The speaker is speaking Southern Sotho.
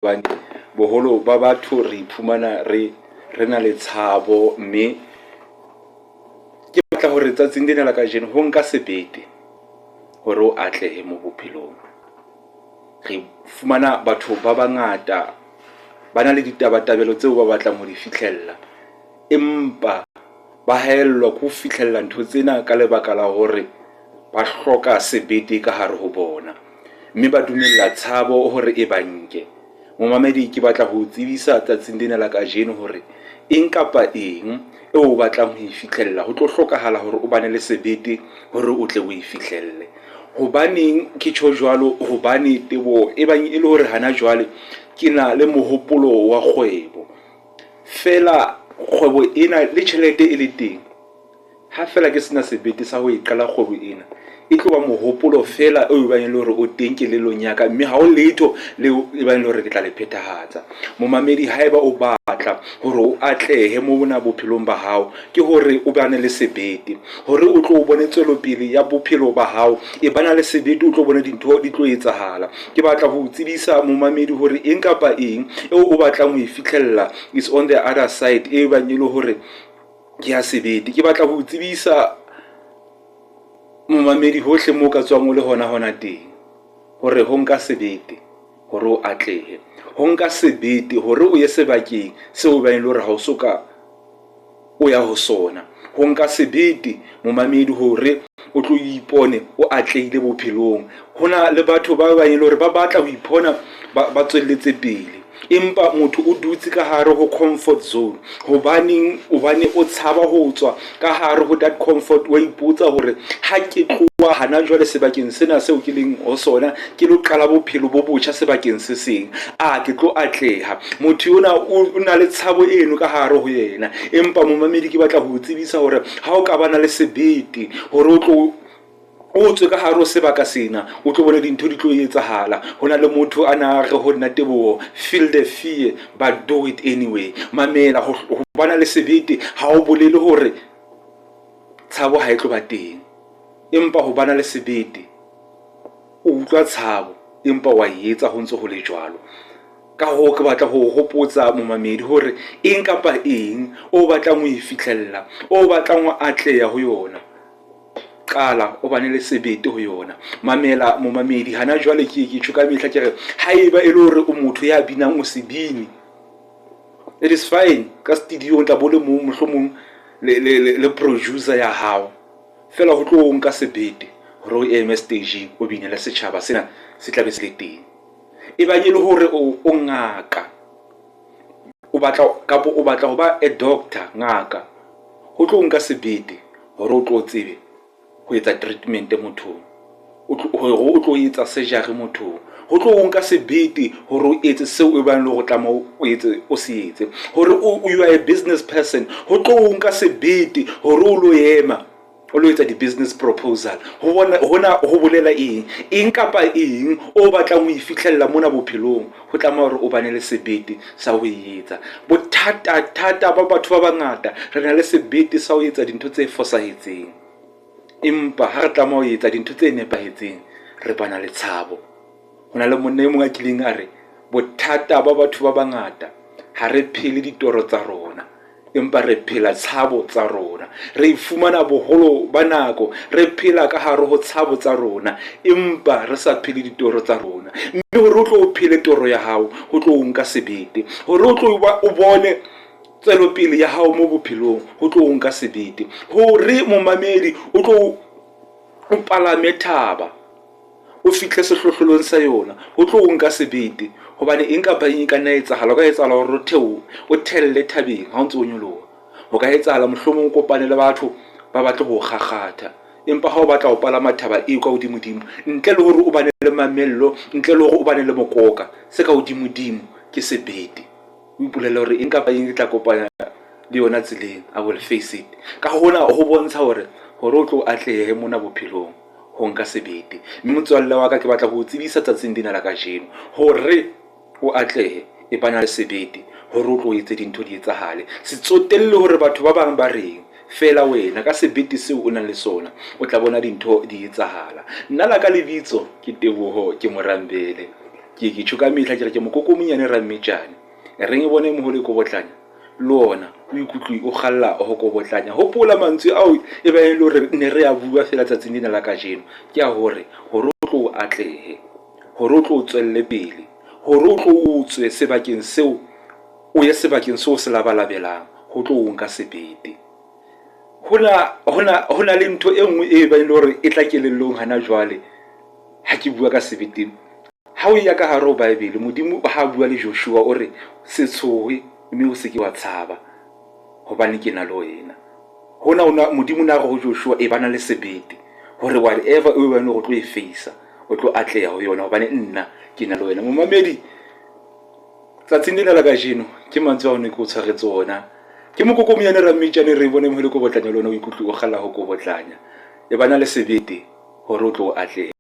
Hobane boholo ba batho re iphumana re na le tshabo, mme ke batla hore tsatsing lena la kajeno ho nka sebete hore o atlehe mo bophelong. Re fumana batho ba bangata ba na le ditabatabelo tseo ba batlang ho di fihlella, empa ba haellwa ke ho fihlella ntho tsena ka lebaka la hore ba hloka sebete ka hare ho bona, mme ba dumella tshabo hore e ba nke. Momamedi ke batla ho tsebisa tsatsing lena la kajeno hore eng kapa eng eo o batlang ho e fihlella, ho tlo hlokahala hore o bane le sebete hore o tle o e fihlelle. Hobaneng ke tjho jwalo? Hobane teboho e bang e le hore hana jwale ke na le mohopolo wa kgwebo, feela kgwebo ena le tjhelete e le teng. Ha feela ke sena sebete sa ho e qala kgwebo ena, e tlo ba mohopolo feela eo e bang e le hore o teng kelellong ya ka, mme ha ho letho leo e bang e le hore ke tla le phethahatsa. Momamedi haeba o batla hore o atlehe mona bophelong ba hao, ke hore o bane le sebete hore o tlo o bone tswelopele ya bophelo ba hao, e bana le sebete o tlo bone dintho di tlo etsahala. Ke batla ho o tsebisa momamedi hore eng kapa eng eo o batlang ho e fihlella is on the other side e bang e le hore ke ya sebete. Ke batla ho o tsebisa momamedi hohle moo ka tswang o le hona hona teng hore ho nka sebete hore o atlehe. Ho nka sebete hore o ye sebakeng seo ebang e le hore ha o so ka o ya ho sona. Ho nka sebete momamedi hore o tlo ipone o atlehile bophelong. Ho na le batho ba bang e le hore ba batla ho ipona ba tswelletse pele, empa motho o dutse ka hare ho comfort zone. Hobaneng? Hobane o tshaba ho tswa ka hare ho that comfort, wa ipotsa hore ha ke tloha hana jwale sebakeng sena seo ke leng ho sona, ke lo qala bophelo bo botjha sebakeng se seng, a ke tlo atleha? Motho ona o na le tshabo eno ka hare ho yena. Empa momamedi, ke batla ho o tsebisa hore ha o ka ba na le sebete hore o tlo o tswe ka hare ho sebaka sena, o tlo bona dintho di tlo etsahala. Ho na le motho a na re ho nna, "Teboho, feel the fear but do it anyway." Mamela, ho bana le sebete ha o bolele hore tshabo ha e tlo ba teng, empa ho bana le sebete o utlwa tshabo empa wa e etsa ho ntse ho le jwalo. Ka hoo ke batla ho hopotsa momamedi hore eng kapa eng o batlang ho e fihlella, o batlang ho atleha ho yona, qala o bane le sebete ho yona. Mamela momamedi, hana jwale ke tjho ka mehla ke re, haeba e le hore o motho ya binang, o sebini, it is fine. Ka studio o tla bo le mong, mohlomong le producer ya hao feela. Ho tlo nka sebete hore o eme stageng, o binele setjhaba sena se tlabe se le teng. E bang e le hore o ngaka, o batla kapa o batla ho ba a doctor, ngaka, ho tlo nka sebete hore o tlo tsebe ho etsa treatment mothong, hore o tlo etsa surgery mothong. Ho tlo nka sebete hore o etse seo e bang le hore o tlameha o etse, o se etse. Hore o you are a business person, ho tlo nka sebete hore o lo ema o lo etsa di-business proposal. Ho bona hona ho bolela eng? Eng kapa eng o batlang ho e fihlella mona bophelong, ho tlameha hore o bane le sebete sa ho e etsa. Bothata thata ba batho ba bangata, re na le sebete sa ho etsa dintho tse fosahetseng, empa ha re tlameha ho etsa dintho tse nepahetseng, re bana le tshabo. Ho na le monna e mong a kileng a re, "Bothata ba batho ba bangata, ha re phele ditoro tsa rona, empa re phela tshabo tsa rona." Re fumana boholo ba nako re phela ka hare ho tshabo tsa rona, empa re sa phele ditoro tsa rona. Mme hore o tlo o phele toro ya hao, ho tlo o nka sebete. Hore o tlo o bone tswelopele ya hao mo bophelong, ho tlo o nka sebete. Hore momamedi o tlo o palame thaba, o fihle sehlohlolong sa yona, ho tlo o nka sebete, hobane eng kapa eng e ka nna etsahala. Ho ka etsahala hore o theohe, o thelle thabeng ha o ntse o nyoloha. Ho ka etsahala mohlomong o kopane le batho ba batle ho kgakgatha, empa ha o batla ho palama thaba eo ka hodimo-dimo, ntle le hore o bane le mamello, ntle le hore o bane le mokoka, se ka hodimo-dimo ke sebete. O ipolelle hore eng kapa eng e tla kopana le yona tseleng, I will face it. Ka hona ho bontsha hore o tlo atlehe mona bophelong, ho nka sebete. Mme motswalle wa ka, ke batla ho o tsebisa tsatsing lena la kajeno hore o atlehe, e bana le sebete hore o tlo etse dintho di etsahale. Se tsotelle hore batho ba bang ba reng, feela wena ka sebete seo o nang le sona, o tla bona dintho di etsahala. Nna la ka lebitso ke Teboho, ke Morambele. Ke ke tjho ka mehla ke re ke mokoko o monyane rammetjane. E reng e bone moholo e kobotlanya le ona o ikutlwe o kgalla ho kobotlanya. Hopola mantswe ao e bang e le hore ne re a bua feela tsatsing lena la kajeno, ke a hore hore o tlo o atlehe, hore o tlo o tswelle pele, hore o tlo o tswe sebakeng seo o ye sebakeng seo se labalabelang, ho tlo o nka sebete. Ho na le ntho e nngwe e bang e le hore e tla kelellong hana jwale ha ke bua ka sebete. Ha o ya ka hare ho Bible, Modimo ha bua le Joshua o re se tshohe mme o se ke wa tshaba hobane ke na le wena. Hona ona Modimo na re ho Joshua e bana le sebete hore whatever e bang o tlo e face-a, o tlo atleha ho yona hobane nna ke na le wena. Momamedi, tsatsing lena la kajeno ke mantswe ao ne ke o tshwaretse ona. Ke mokoko o monyane rammetjane re bone moholo kobotlanya le ona o ikutlwe o kgalla ho kobotlanya. E bana le sebete hore o tlo o atlehe.